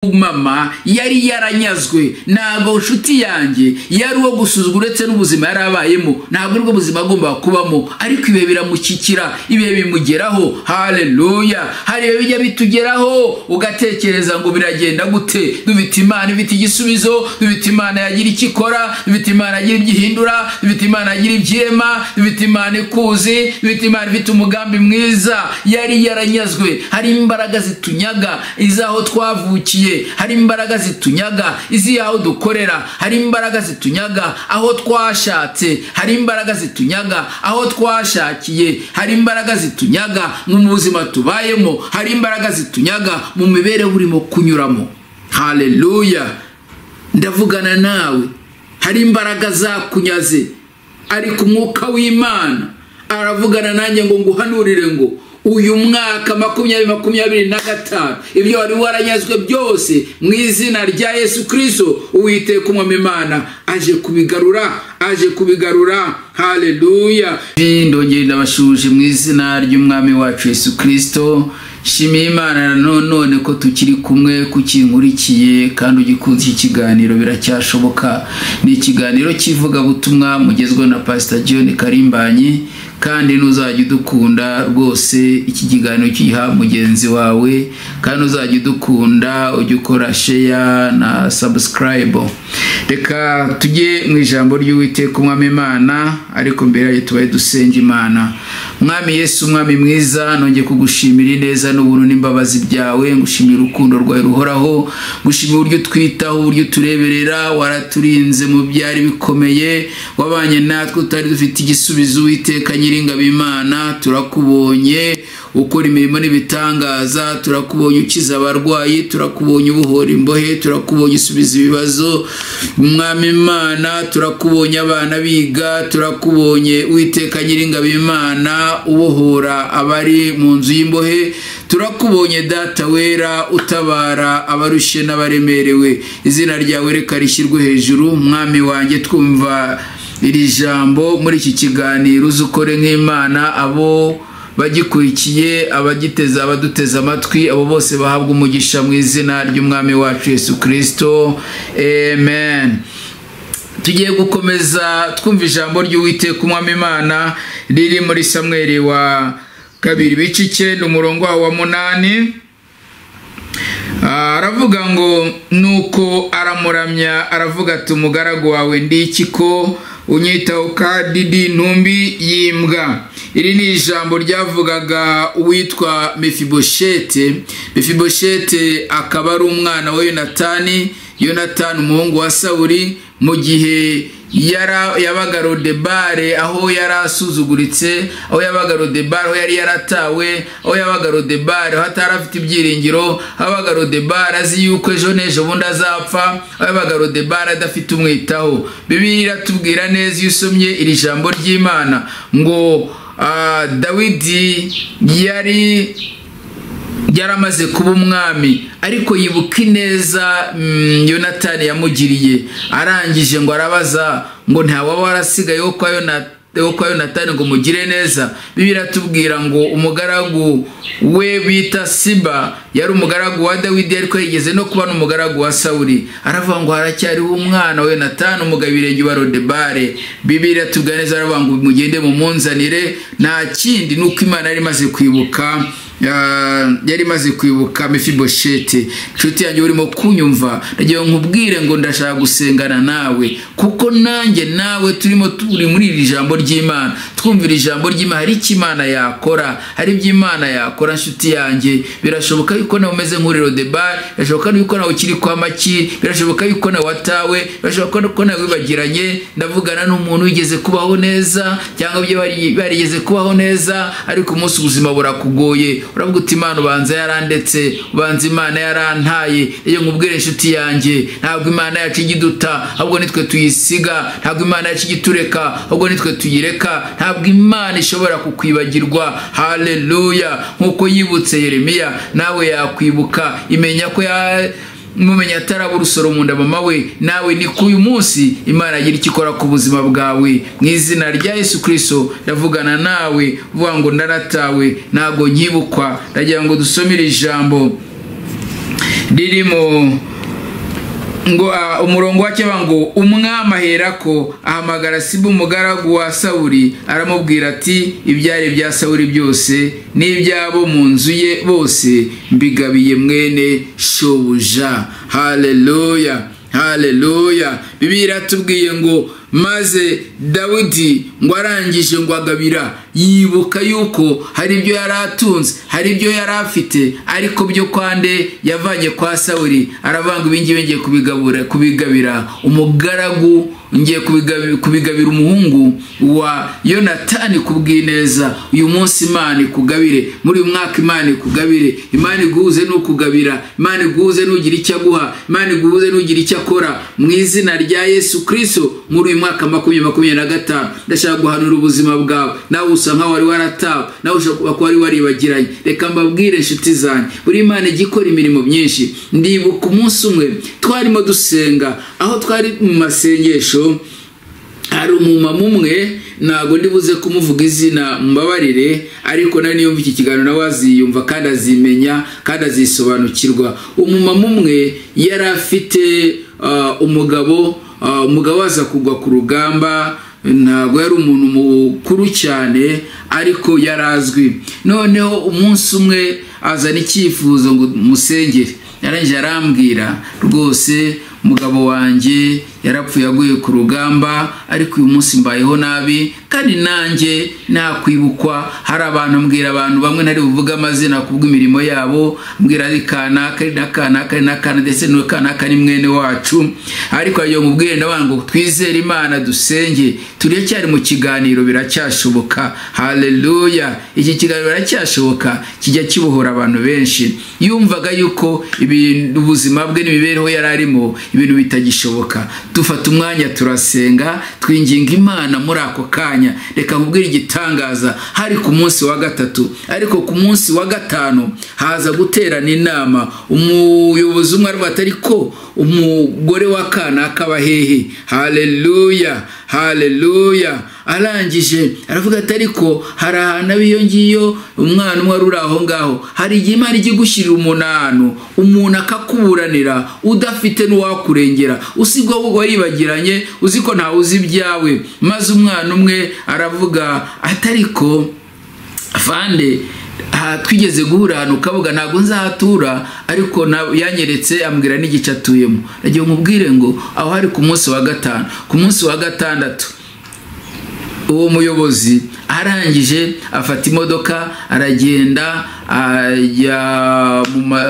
Mama yari yaranyazwe, ntabwo nshuti yanjye yari uwo gusuzugura, uretse n'ubuzima yari abayemo ntabwo aribwo buzima agomba kubamo, ariko ibihe biramushyikira, ibihe bimugeraho. Haleluya! Hari ibihe bijya bitugeraho ugatekereza ngo biragenda gute? Dufite Imana ifite igisubizo, dufite Imana yagira icyo ikora, dufite Imana yagira ibyo ihindura, dufite Imana yagira ibyo irema, dufite Imana ikuzi, dufite Imana ifite umugambi mwiza. Yari yaranyazwe. Hari imbaraga zitunyaga iz'aho twavukiye, hari imbaraga zitunyaga iz'aho dukorera, hari imbaraga zitunyaga aho twashatse, hari imbaraga zitunyaga aho twashakiye, hari imbaraga zitunyaga mu buzima tubayemo, hari imbaraga zitunyaga mu mibereho urimo kunyuramo. Haleluya! Ndavugana nawe, hari imbaraga zakunyaze, ariko umwuka w'Imana aravugana nanjye ngo nguhanurire ngo uyu mwaka 2025 ibyo wari waranyazwe byose mu izina rya Yesu Kristo, Uwiteka Umwami Imana aje kubigarura, aje kubigarura. Haleluya! Ndongera ndabashuje mu izina ry'Umwami wacu Yesu Kristo. Shimiye Imana none ko tukiri kumwe, kukinkurikiye kandi ugikunze iki kiganiro, biracyashoboka. Ni ikiganiro cy'ivugabutumwa mugezweho na Pastor John Karimbanyi, kandi nuzajya udukunda rwose iki kiganiro kiha mugenzi wawe, kandi uzajya udukunda ujye ukora share na subscribe. Reka tujye mu ijambo ry'Uwiteka Umwami Imana, ariko mbere yayo tubaye dusenga Imana. Mwami Yesu, Mwami mwiza, nongeye kugushimira ineza n'ubuntu n'imbabazi byawe, ngushimira urukundo rwawe ruhoraho, ngushimira uburyo twitaho, uburyo tureberera, waraturinze mu byari bikomeye, wabanye natwe utari dufite igisubizo. Uwiteka Nyiringabo Imana, turakubonye ukora imirimo n'ibitangaza, turakubonye ukiza abarwayi, turakubonye ubohora imbohe, turakubonye usubiza ibibazo. Mwami Imana, turakubonye abana biga, turakubonye Uwiteka Nyiringabo Imana ubohora abari mu nzu y'imbohe, turakubonye Data wera utabara abarushye n'abaremerewe. Izina ryawe reka rishyirwe hejuru. Mwami wanjye, twumva iri jambo muri iki kiganiro, uzukore nk'Imana abo bagikurikiye, abagiteza, abaduteza amatwi, abo bose bahabwa umugisha mu izina ry'Umwami wacu Yesu Kristo, amen. Tugiye gukomeza twumva ijambo ry'Uwiteka Umwami Imana riri muri Samweli wa kabiri ibice 9 umurongo wa 8. Aravuga ngo nuko aramuramya aravuga ati umugaragu wawe ndi iki ko unyitaho kandi ndi intumbi y'imbwa. Iri ni ijambo ryavugaga uwitwa Mefiboshete. Mefiboshete akaba ari umwana wa Yonatani, Yonatani umuhungu wa Sawuli, mu gihe yabaga Rodebare, aho yarasuzuguritse, aho yabaga Rodebare, aho yari yaratawe, aho yabaga Rodebare, aho atari afite ibyiringiro, aho yabaga Rodebare azi yuko ejo n'ejo bundi azapfa, aho yabaga Rodebare adafite umwitaho. Bibiliya iratubwira neza iyo usomye iri jambo ry'Imana ngo Dawidi yari yaramaze kuba umwami, ariko yibuka ineza Yonatani yamugiriye, arangije ngo arabaza ngo nta waba warasigaye wo kwa Yonatani ngo mugire neza. Bibiliya iratubwira ngo umugaragu we bita Siba yari umugaragu wa Dawidi, ariko yigeze no kuba n'umugaragu wa Sawuli. Aravuga ngo haracyariho umwana wa Yonatani umugabo ibirenge wa Rodebare. Bibiliya iratubwira neza, aravuga ngo mugende mumunzanire. Nta kindi nuko Imana yari imaze kwibuka, yari imaze kwibuka Mefiboshete. Nshuti yanjye urimo kunyumva, ndagira nkubwire ngo ndashaka gusengana nawe, kuko nanjye nawe turimo turi muri iri jambo ry'Imana, twumvira ijambo ry'Imana. Hari icyo Imana yakora, hari ibyo Imana yakora. Nshuti yanjye, birashoboka yuko nawe umeze nk'uri Rodebare, birashoboka yuko nawe ukiri kwa Maki, birashoboka yuko nawe watawe, birashoboka ko nawe wibagiranye. Ndavugana n'umuntu wigeze kubaho neza, cyangwa ibyo barigeze kubaho neza, ariko umunsi ubuzima burakugoye, uravuga uti Imana ubanza yarandetse, ubanza Imana yarantaye. Iyo nkubwire inshuti yanjye, ntabwo Imana yacu igiduta, ahubwo nitwe tuyisiga. Ntabwo Imana yacu igitureka, ahubwo nitwe tuyireka. Ntabwo Imana ishobora kukwibagirwa. Haleluya! Nkuko yibutse Yeremiya, nawe yakwibuka. Imenya ko mumenya ataraba urusoro mu nda mama we, nawe ni ku uyu munsi Imana agira icyo ikora ku buzima bwawe mu izina rya Yesu Kristo. Ndavugana nawe uvuga ngo ndaratawe, ntago nkibukwa. Ndagira ngo dusomere ijambo ririmo ngo umurongo wa cyaba ngo umwami aherako ahamagara Siba umugaragu wa Sawuli, aramubwira ati ibyari bya Sawuli byose n'ibyabo mu nzu ye bose mbigabiye mwene shobuja. Haleluya, haleluya. Bibiliya iratubwiye ngo maze Dawidi ngo arangije ngo agabira, yibuka yuko hari ibyo yari atunze, hari ibyo yari afite, ariko byo kwande yavanye kwa Sawuli, aravanga ibingibi ngiye kubigabira umugaragu, ngiye kubigabira umuhungu wa Yonatani kubwineza. Uyu munsi Imana ikugabire, muri uyu mwaka Imana ikugabire, Imana iguhuze n'ukugabira, Imana iguhuze n'ugira icyo aguha, Imana iguhuze n'ugira icyo akora, mu izina rya Yesu Kristo. Muri uyu mwaka 2025 ndashaka guhanura ubuzima bwawe, nawe usa nkaho wari waratawe, nawe ushobora kuba wari waribagiranye. Reka mbabwire inshuti zanjye, buri Imana igikora imirimo myinshi. Ndibuka umunsi umwe twarimo dusenga, aho twari mu masengesho, hari umumama umwe, ntago ndibuze kumuvuga izina mbabarire, ariko nawe niyumva iki kiganiro nawe aziyumva kandi azimenya kandi azisobanukirwa. Umumama umwe yari afite umugabo, umugabo aza kugwa ku rugamba, ntabwo yari umuntu mukuru cyane ariko yarazwi. Noneho umunsi umwe azana icyifuzo ngo musengere, yarangije arambwira rwose umugabo wanjye yarapfuye aguye ku rugamba, ariko uyu munsi mbayeho nabi kandi nanjye nakwibukwa. Hari abantu mbwira abantu bamwe ntari buvuga amazina kubw'imirimo yabo, mbwira ari kanaka na kanaka na kanaka ndetse n'kanaka ni mwene wacu, ariko ayo mubwire ndabanga ngo twizere Imana dusenge, turacyari mu kiganiro biracyashoboka. Haleluya, iki kiganiro biracyashoboka, kijya kibohora abantu benshi. Yumvaga yuko ibintu ubuzima bwe n'imibereho yari arimo ibintu bitagishoboka. Dufata umwanya turasenga, twinginga Imana muri ako kanya. Reka nkubwire igitangaza, hari ku munsi wa gatatu, ariko ku munsi wa gatanu haza guterana inama. Umuyobozi umwe aravuga ati ariko umugore wa kanaka aba hehe? Haleluya, haleluya. Arangije aravuga ati ariko hari ahantu abiyo ngiyo umwana umwe ari aho ngaho. Hari igihe Imana ijya igushyirira umunano, umuntu akakuburanira udafite n'uwakurengera, usigwa waribagiranye, uzi ko ntawe uzi ibyawe. Maze umwana umwe aravuga ati ariko afande, twigeze guhura ahantu kabuga, ntabwo nzahatura, ariko yanyeretse ambwira n'igice atuyemo. Nagiye nkubwire ngo aho hari ku munsi wa gatanu, ku munsi wa gatandatu uwo muyobozi arangije afata imodoka aragenda ajya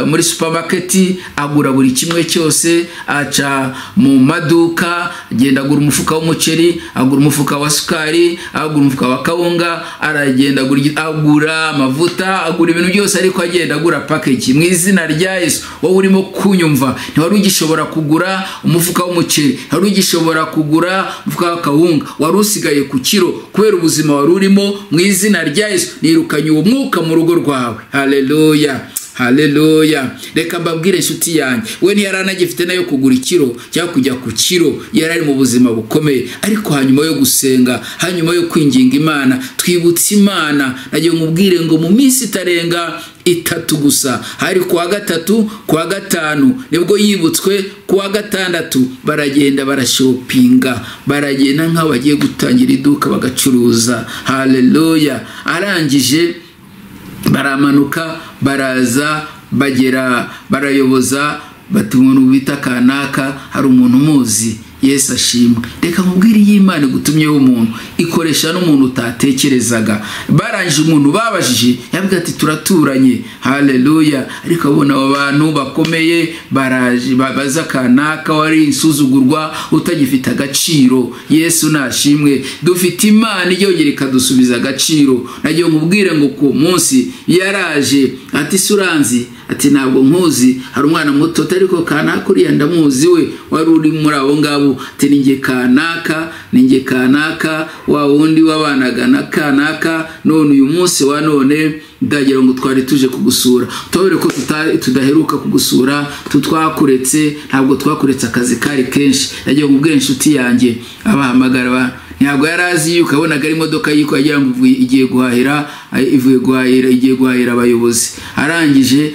muri supermarket agura buri kimwe cyose, aca mu maduka agenda agura umufuka w'umuceri, agura umufuka wa sukari, agura umufuka wa kawunga, aragenda agura amavuta, agura ibintu byose, ariko agenda agura package. Mu izina rya Yesu, wowe urimo kunyumva, ntiwari ugishobora kugura umufuka w'umuceri, ntiwari ugishobora kugura umufuka wa kawunga, wari usigaye ku kiro kubera ubuzima wari urimo. Mu izina rya Yesu nirukanye uwo mwuka mu rugo rwawe. Haleluya, haleluya. Reka mbabwire inshuti yanjye, we ntiyari anagifite nayo kugura ikiro cyangwa kujya ku kiro, yari ari mu buzima bukomeye. Ariko hanyuma yo gusenga, hanyuma yo kwinginga Imana, twibutse Imana, nagiye nkubwire ngo mu minsi itarenga itatu gusa, hari kuwa gatatu, kuwa gatanu nibwo yibutswe, kuwa gatandatu baragenda barashopinga, baragenda nk'aho bagiye gutangira iduka bagacuruza. Haleluya. Arangije baramanuka baraza bagera barayoboza, bati umuntu bita kanaka hari umuntu umuzi. Yesu ashimwe. Reka nkubwire iyi Imana igutumyeho umuntu, ikoresha n'umuntu utatekerezaga. Barangije umuntu babajije yabwira ati turaturanye. Haleluya. Ariko abona abo bantu bakomeye baraje babaza kanaka wari insuzugurwa utagifite agaciro. Yesu nashimwe. Dufite Imana ijyongera ikadusubiza agaciro. Nagiye nkubwire ngo ku munsi yaraje ati suranzi, ati ntabwo nkuzi, hari umwana muto ariko kanaka uriya ndamuzi, we wari uri muri abo ngabo, ati ninjye kanaka, ninjye kanaka wa wundi wabanaga na kanaka, none uyu munsi wa none ndagira ngo twari tuje kugusura, tubere ko tudaheruka kugusura, tutwakuretse, ntabwo twakuretse, akazi kari kenshi. Nagiye nkubwire inshuti yanjye, abahamagara Ntabwo yari azi yuko yabonaga ari imodoka yiko yagira ngo igiye guhahira, ivuye guhahira, igiye guhahira abayobozi. Arangije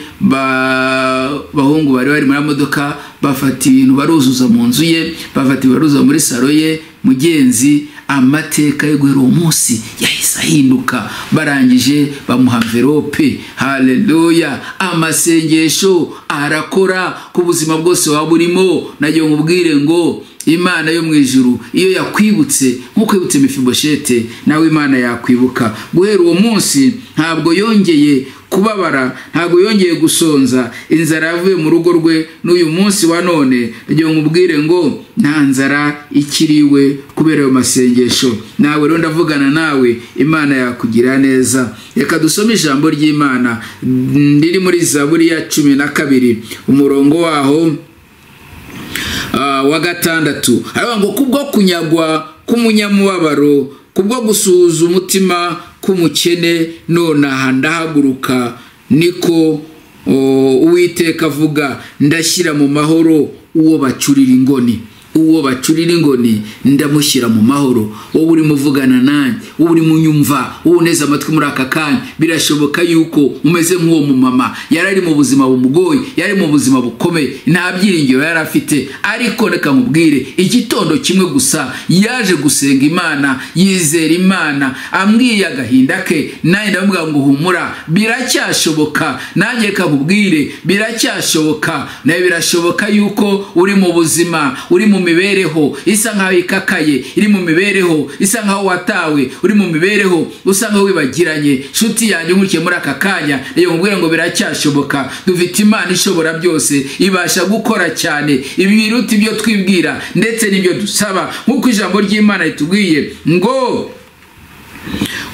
bahungu bari bari muri modoka bafata ibintu baruzuza mu nzu ye, bafata baruzuza muri salo ye. Mugenzi, amateka yo guhera uwo munsi yahise ahinduka. Barangije bamuha envelope. Haleluya! Amasengesho arakora ku buzima bwose waba urimo. Nagiye nkubwire ngo Imana yo mu ijuru iyo yakwibutse nkuko yibutse Mefiboshete, nawe Imana yakwibuka. Guhera uwo munsi ntabwo yongeye kubabara, ntabwo yongeye gusonza. Inzara yavuye mu rugo rwe. N'uyu munsi wa none nagiye nkubwire ngo nta nzara ikiriwe kubera ayo masengesho. Nawe rero ndavugana nawe, Imana yakugira neza. Reka dusome ijambo ry'Imana riri muri Zaburi ya 12 umurongo waho wa 6. Aravuga ngo kubwo kunyagwa k'umunyamubabaro, kubwo gusuhuza umutima k'umukene, nonaha ndahaguruka, niko Uwiteka avuga, ndashyira mu mahoro uwo bacurira ingoni. Uwo bacurira ingoni ndamushyira mu mahoro. Wowe urimo uvugana nanjye, wowe urimo unyumva, wowe uneze amatwi muri aka kanya, birashoboka yuko umeze nk'uwo mumama. Yari ari mu buzima bumugoye, yari mu buzima bukomeye, nta byiringiro yari afite. Ariko reka nkubwire, igitondo kimwe gusa yaje gusenga Imana, yizera Imana, ambwiye agahinda ke. Nanjye ndamubwira ngo humura, biracyashoboka. Nanjye reka nkubwire, biracyashoboka. Nawe birashoboka yuko uri mu buzima, uri mu mibereho isa nkaho ikakaye, iri mu mibereho isa nkaho watawe, uri mu mibereho usa nkaho wibagiranye. Nshuti yanjye nkurikiye muri aka kanya, rero nkubwire ngo biracyashoboka. Dufite Imana ishobora byose, ibasha gukora cyane ibi biruta ibyo twibwira ndetse n'ibyo dusaba. Nk'uko ijambo ry'Imana ritubwiye ngo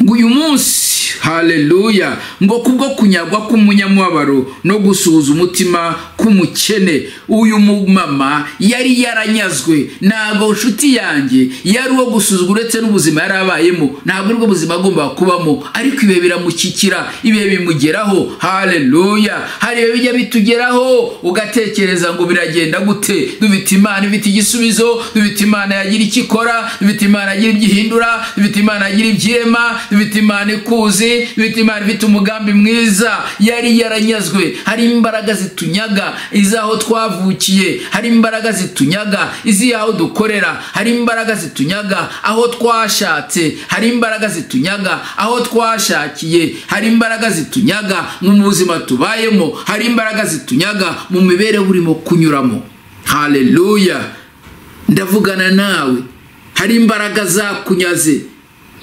uyu munsi, haleluya, ngo kubwo kunyagwa k'umunyamubabaro no gusuhuza umutima k'umukene. Uyu mumama yari yaranyazwe. Ntabwo nshuti yanjye yari uwo gusuzugura, uretse n'ubuzima yari abayemo, ntabwo aribwo buzima agomba kubamo. Ariko ibihe biramushyikira, ibihe bimugeraho. Haleluya! Hari ibihe bijya bitugeraho ugatekereza ngo biragenda gute. Dufite Imana ifite igisubizo, dufite Imana yagira icyo ikora, dufite Imana yagira ibyo ihindura, dufite Imana yagira ibyirema, dufite Imana ikuzi, dufite Imana ifite umugambi mwiza. Yari yaranyazwe. Hari imbaraga zitunyaga izaho twavukiye, hari imbaraga zitunyaga iziyaho dukorera, hari imbaraga zitunyaga aho twashatse, hari imbaraga zitunyaga aho twashakiye, hari imbaraga zitunyaga mu buzima tubayemo, hari imbaraga zitunyaga mu mibereho urimo kunyuramo. Haleluya! Ndavugana nawe, hari imbaraga zakunyaze,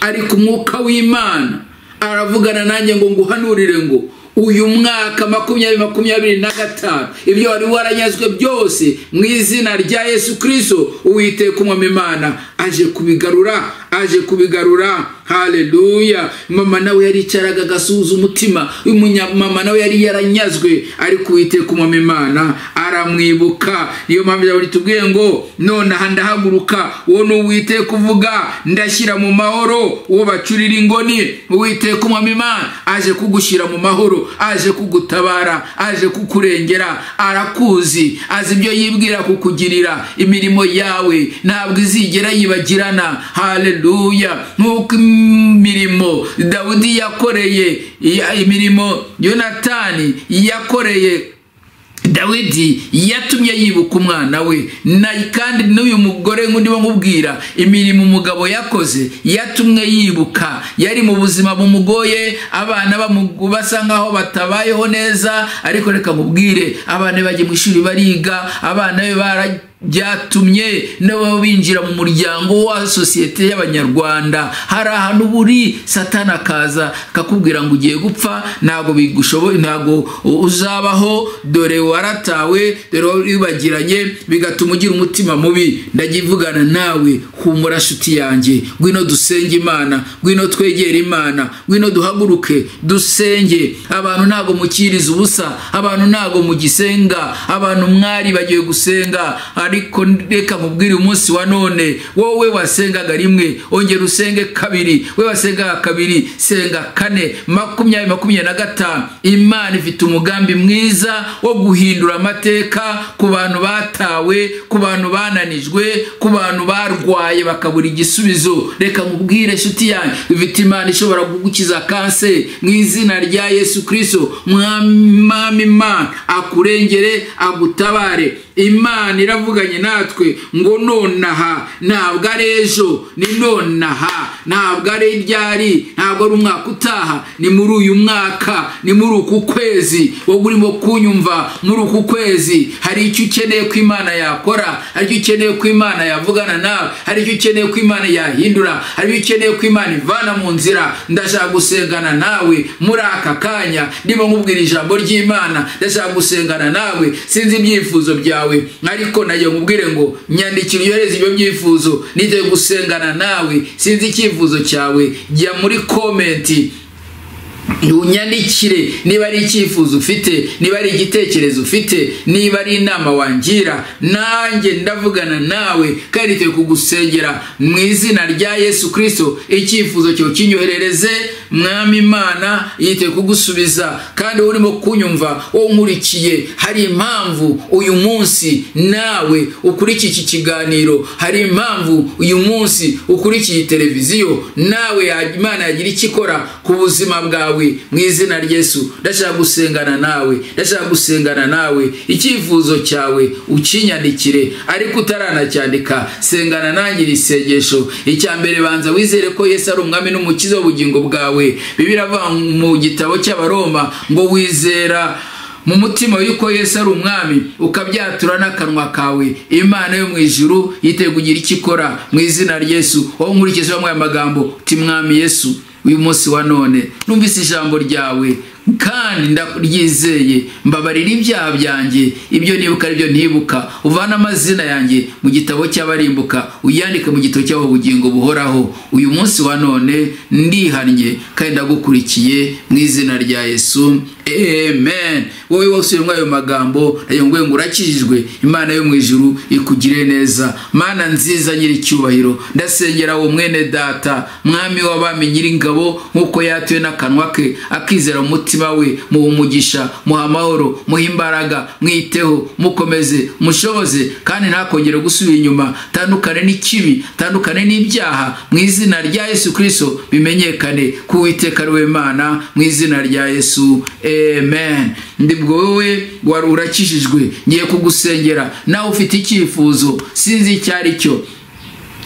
ariko umwuka w'Imana aravugana nanjye ngo nguhanurire ngo uyu mwaka 2025 ibyo wari waranyazwe byose mu izina rya Yesu Kristo, Uwiteka Umwami Imana aje kubigarura, aje kubigarura. Haleluya! Mama nawe yaricaraga agasuhuza umutima. Mama nawe yari yaranyazwe, ariko Uwiteka Umwami Imana aramwibuka. Niyo mpamvu ijambo ritubwiye ngo nonaha ndahaguruka, uwo ni Uwiteka uvuga, ndashyira mu mahoro uwo bacurira ingoni. Uwiteka Umwami Imana aje kugushyira mu mahoro, aje kugutabara, aje kukurengera. Arakuzi, azi ibyo yibwira kukugirira. Imirimo yawe ntabwo izigera yibagirana. Haleluya! Nk'uko imirimo Dawidi yakoreye, imirimo Yonatani yakoreye Dawidi yatumye yibuka umwana we. Kandi n'uyu mugore ndimo nkubwira, imirimo umugabo yakoze yatumwe yibuka. Yari mu buzima bumugoye, abana basa nkaho batabayeho neza, ariko reka nkubwire, abana bajye mu ishuri bariga, abana be byatumye nabo binjira mu muryango wa sosiyete y'Abanyarwanda. Hari ahantu buri Satani akaza akakubwira ngo ugiye gupfa, ntabwo bigushoboye, ntabwo uzabaho, dore waratawe, dore wibagiranye, bigatuma ugira umutima mubi. Ndagivugana nawe, humura nshuti yanjye, ngwino dusenge Imana, ngwino twegere Imana, ngwino duhaguruke dusenge. Abantu ntabwo mukiriza ubusa, abantu ntabwo mugisenga, abantu mwari bagiye gusenga. Ariko reka nkubwire umunsi wa none, wowe wasengaga rimwe, ongera usenge kabiri, we wasengaga kabiri, senga kane, 20 25. Imana ifite umugambi mwiza wo guhindura amateka ku bantu bata batawe, ku bantu bananijwe, ku bantu barwaye bakabura igisubizo. Reka nkubwire nshuti yanjye, ufite Imana ishobora kugukiza kanseri mu izina rya Yesu Kristo. Mwami Imana akurengere, agutabare. Imana iravuganye natwe ngo nonaha, ntabwo ari ejo, ni nonaha, ntabwo ari ryari, ntabwo ari umwaka utaha, ni muri uyu mwaka, ni muri uku kwezi. Wowe urimo kunyumva, muri uku kwezi hari icyo ukeneye ko Imana yakora, hari icyo ukeneye ko Imana yavugana nawe, hari icyo ukeneye ko Imana yahindura, hari icyo ukeneye ko Imana ivana mu nzira. Ndashaka gusengana nawe muri aka kanya, ndimo nkubwira ijambo ry'Imana. Ndashaka gusengana nawe, sinzi ibyifuzo byawe, ariko nayo nkubwire ngo nyandikira uyohereze ibyo byifuzo, nite gusengana nawe. Sinzi icyifuzo cyawe, jya muri komenti unyandikire niba ari icyifuzo ufite, niba ari igitekerezo ufite, niba ari inama wangira, nanjye ndavugana nawe kandi niteguye kugusengera mu izina rya Yesu Kristo. Icyifuzo cyawe kinyoherereze, Mwami Imana yiteguye kugusubiza. Kandi urimo kunyumva, wowe unkurikiye, hari impamvu uyu munsi nawe ukurikiye iki kiganiro, hari impamvu uyu munsi ukurikiye televiziyo, nawe Imana yagira icyo ikora ku buzima bwawe mu izina rya Yesu. Ndashaka gusengana nawe, ndashaka gusengana nawe. Icyifuzo cyawe ukinyandikire, ariko utaranacyandika sengana nanjye iri sengesho. Icya mbere, banza wizere ko Yesu ari umwami n'umukiza w'ubugingo bwawe. Bibiliya iravuga mu gitabo cy'Abaroma ngo wizera mu mutima yuko Yesu ari umwami, ukabyatura n'akanwa kawe, Imana yo mu ijuru yiteguye kugira icyo ikora mu izina rya Yesu. Wowe nkurikije amwe amagambo uti Mwami Yesu, uyu munsi wa none numvise ijambo ryawe kandi ndaryizeye, mbabarira ibyaha byanjye, ibyo nibuka aribyo ntibuka, uvana amazina yanjye mu gitabo cy'abarimbuka, uyandike mu gitabo cy'abugingo buhoraho. Uyu munsi wa none ndihannye kandi ndagukurikiye mu izina rya Yesu, amen. Wowe wose uri muri ayo magambo, ndagira ngo urakijijwe, Imana yo mu ijuru ikugire neza. Mana nziza nyiricyubahiro, ndasengera uwo mwene data, Mwami w'abami nyiringabo, nkuko yatuye n'akanwa ke akizera umutima we, muha umugisha, muha amahoro, muha imbaraga, mwiteho, mukomeze, mushoboze, kandi ntakongere gusubira inyuma. Tandukane n'ikibi, tandukane n'ibyaha mu izina rya Yesu Kristo, bimenyekane ku Uwiteka ari we Mana, mu izina rya Yesu, amen. Ndibwo wowe wari urakijijwe, ngiye kugusengera, nawe ufite icyifuzo sinzi icyo ari cyo,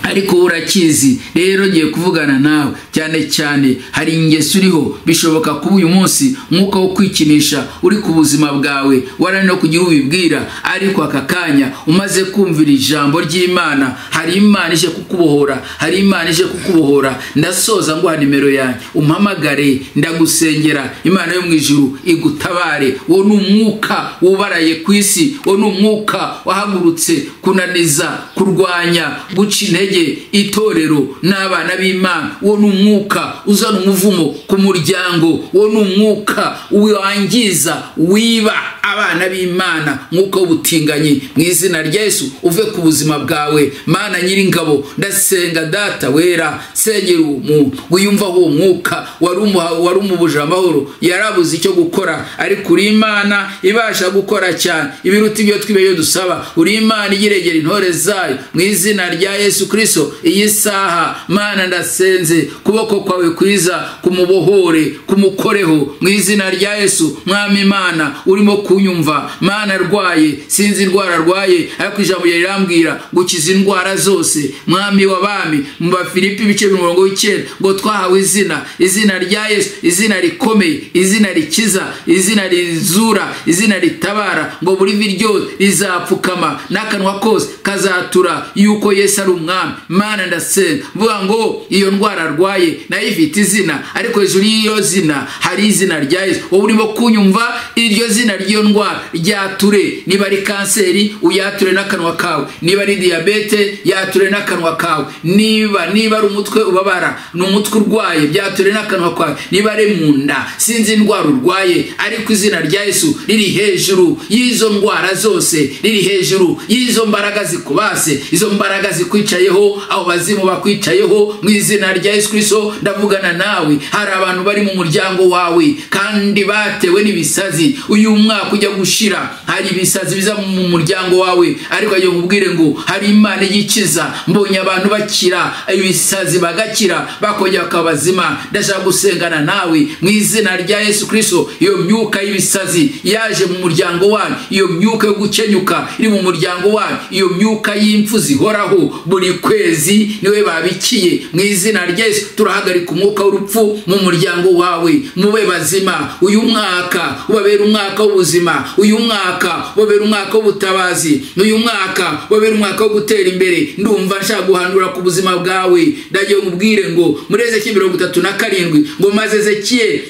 ariko urakizi, rero ngiye kuvugana nawe. Cyane cyane hari ingeso uriho, bishoboka kuba uyu munsi mwuka wo kwikinisha uri ku buzima bwawe, warani no kugira ubibwira, ariko aka kanya umaze kumvira ijambo ry'Imana, hari Imana ije kukubohora, hari Imana ije kukubohora. Ndasoza nguha nimero yanjye, umpamagare, ndagusengera, Imana yo mu ijuru igutabare. Wo ni umwuka wubaraye ku isi, wo ni umwuka wahagurutse kunaniza, kurwanya, guca intege itorero n'abana b'Imana. Wo ni umwuka uzana umuvumo ku muryango, wo ni umwuka wangiza, wiba abana b'Imana, mwuka w'ubutinganyi. Mu izina rya Yesu uve ku buzima bwawe. Mana nyiringabo, ndasenga Data wera, sengera umuntu wiyumva uwo mwuka wari umubuje amahoro, yarabuze icyo gukora, ariko uri Imana ibasha gukora cyane ibiruta ibyo twibeyo dusaba. Uri Imana igiregera intore zayo mu izina rya Yesu Kristo. Iyi saha Mana ndasenze, kuboko kwawe kwiza kumubohore, kumukoreho mu izina rya Yesu. Mwami Imana urimo kunyumva, Mana arwaye, sinzi indwara arwaye, ariko ijambo rirambwira gukiza indwara zose. Mwami w'abami, mu Bafilipi ibice 9 ngo twahawe izina, izina rya Yesu, izina rikomeye, izina rikiza, izina rizura, izina ritabara, ngo buri vi ryose rizapfukama n'akanwa kose kazatura yuko Yesu ari umwami. Mana ndasenga mvuga ngo iyo ndwara arwaye nayo ifite izina, ariko hejuru y'iyo zina hari izina rya Yesu. Wowe urimo kunyumva, iryo zina ry'iyo ndwara ryature. Niba ari kanseri uyature n'akanwa kawe, niba ari diyabete Byature n'akanwa kawe. Niba ari umutwe ubabara, ni umutwe urwaye, byature n'akanwa kawe. Niba ari mu nda, sinzi indwara urwaye, ariko izina rya Yesu riri hejuru y'izo ndwara zose, riri hejuru y'izo mbaraga zikubase, izo mbaraga zikwicayeho, abo bazimu bakwicayeho. Mu izina rya Yesu Kristo ndavugana nawe. Hari abantu bari mu muryango wawe kandi batewe n'ibisazi. Uyu mwaka ujya gushira hari ibisazi biza mu muryango wawe, ariko ayo nkubwire ngo hari Imana igikiza. Mbonye abantu bakira ibisazi, bagakira, bakongera bakaba bazima. Ndashaka gusengana nawe mu izina rya Yesu Kristo. Iyo myuka y'ibisazi yaje mu muryango wawe, iyo myuka yo gukenyuka iri mu muryango wawe, iyo myuka y'impfu zihoraho buri kwezi niwe babikiye, mu izina rya Yesu turahagarika umwuka w'urupfu mu muryango wawe. Mube bazima. Uyu mwaka ubabera umwaka w'ubuzima, uyu mwaka ubabera umwaka w'ubutabazi, uyu mwaka ubabera umwaka wo gutera imbere. Ndumva nshaka guhanura ku buzima bwawe. Ndagiye nkubwire ngo muri Ezekiel 37 ngo maze Ezekiel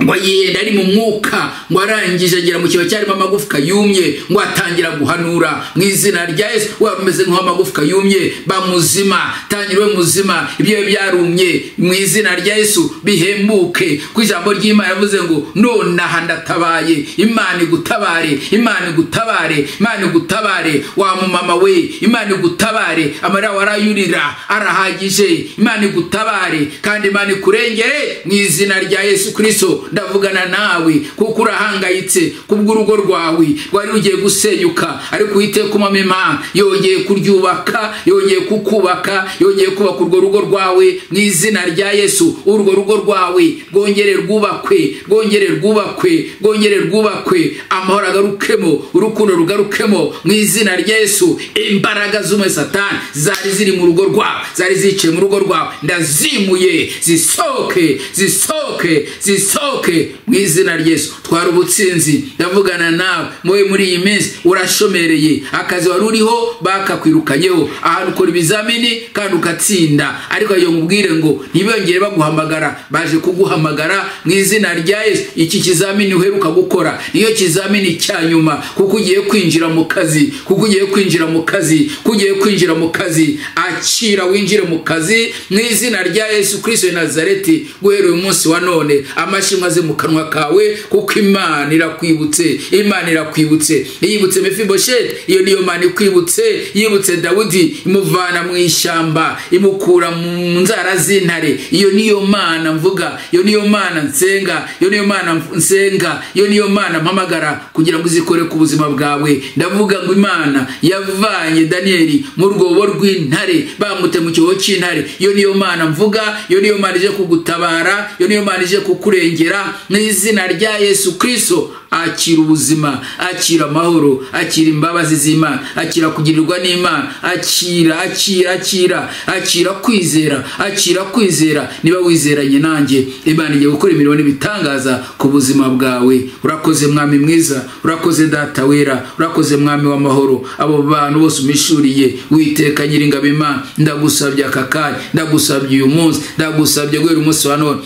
ngo yenda ari mu mwuka, ngo arangije agera mu kibaya cyarimo amagufwa yumye, ngo atangira guhanura. Mu izina rya Yesu, wari umeze nk'amagufwa yumye, ba muzima, tangira ube muzima. Ibyo byarumye mu izina rya Yesu bihembuke. Ku ijambo ry'Imana yavuze ngo nonaha ndatabaye. Imana igutabare, Imana igutabare, Imana igutabare. Wa mumama we, Imana igutabare. Amarira warayurira arahagije. Imana igutabare kandi Imana ikurengere mu izina rya Yesu Kristo. Ndavugana nawe kuko urahangayitse kubw'urugo rwawe rwari rugiye gusenyuka, ariko Uwiteka Umwami Imana yongeye kuryubaka, yongeye kukubaka, yongeye kubaka urwo rugo rwawe mu izina rya Yesu. Urwo rugo rwawe rwongere rwubakwe, rwongere rwubakwe, rwongere rwubakwe. Amahoro agarukemo, urukundo rugarukemo mu izina rya Yesu. Imbaraga z'umwe Satani zari ziri mu rugo rwawe, zari zicaye mu rugo rwawe, ndazimuye, zisohoke, zisohoke, zisohoke mu izina rya Yesu. Twara ubutsinzi. Ndavugana nawe moye muri iyi minsi urashomereye, akazi wari uriho bakakwirukanyeho, ahantu ukora ibizamini kandi ukatsinda, ariko ayo nkubwire ngo ntibongere baguhamagara, baje kuguhamagara mu izina rya Yesu. Iki kizamini uheruka gukora niyo kizamini cya nyuma, kuko ugiye kwinjira mu kazi, kuko ugiye kwinjira mu kazi, kuko ugiye kwinjira mu kazi. Akira winjire mu kazi mu izina rya Yesu Kristo wa Nazareti. Guhera uyu munsi wa none amashimwe aze mu kanwa kawe, kuko Imana irakwibutse, Imana irakwibutse. Yibutse Mefibosheti, iyo niyo Mana ikwibutse. Yibutse Dawidi, imuvana mu ishyamba, imukura mu nzara z'intare. Iyo niyo Mana mvuga, iyo niyo Mana nsenga, iyo niyo Mana nsenga, iyo niyo Mana mpamagara kugira ngo izikore ku buzima bwawe. Ndavuga ngo Imana yavanye Danieli mu rwobo rw'intare, bamute mu cyobo cy'intare. Iyo niyo Mana mvuga, iyo niyo Mana ije kugutabara, iyo niyo Mana ije kukurengera mu izina rya Yesu Kristo. Akira ubuzima, akira amahoro, akira imbabazi z'Imana, akira kugirirwa n'Imana, akira, akira, akira, akira kwizera, akira kwizera. Niba wizeranye nanjye, Imana igiye gukora imirimo n'ibitangaza ku buzima bwawe. Urakoze Mwami mwiza, urakoze Data wera, urakoze Mwami w'amahoro. Abo bantu bose umishuriye, Uwiteka Nyiringabo Imana, ndagusabye aka kanya, ndagusabye uyu munsi, ndagusabye guhera umunsi wa none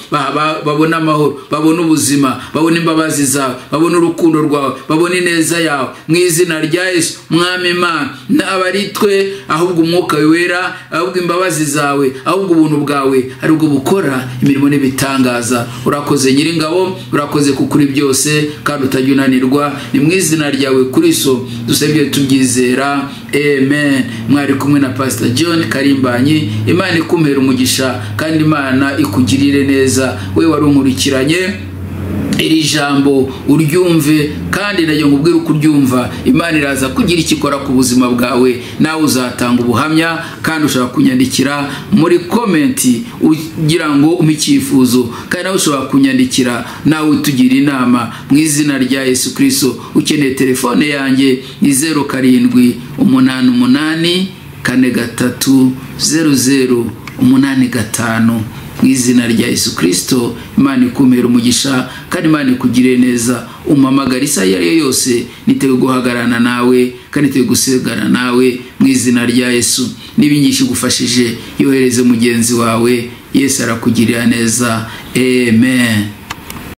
babone amahoro, babone ubuzima, babone imbabazi zawe, babone urukundo rwawe, babone ineza yawe mu izina rya Yesu. Mwami Imana, naba ari twe, ahubwo umwuka wera, ahubwo imbabazi zawe, ahubwo ubuntu bwawe aribwo bukora imirimo n'ibitangaza. Urakoze Nyiringabo, urakoze kukuri byose kandi utajya unanirwa. Ni mu izina ryawe Kristo dusabye tubyizera, amen. Mwari kumwe na Pastor John Karimbanyi. Imana ikumpera umugisha kandi Imana ikugirire neza. We wari unkurikiranye iri jambo uryumve, kandi nayo nkubwire uko uryumva. Imana iraza kugira ikikora ku buzima bwawe, nawe uzatanga ubuhamya. Kandi ushobora kunyandikira muri komenti ugira ngo umpe icyifuzo, kandi nawe ushobora kunyandikira nawe utugira inama mu izina rya Yesu Kristo. Ukeneye telefone yanjye ni 07 88 43 00 85. Mu izina rya Yesu Kristo, Imana ikumpera umugisha kandi Imana ikugirire neza. Umpamagara isaha iyo ari yo yose, niteguye guhagararana nawe kandi niteguye gusigana nawe mu izina rya Yesu. Niba inyigisho igufashije, yohereze mugenzi wawe. Yesu arakugirira neza. Amen.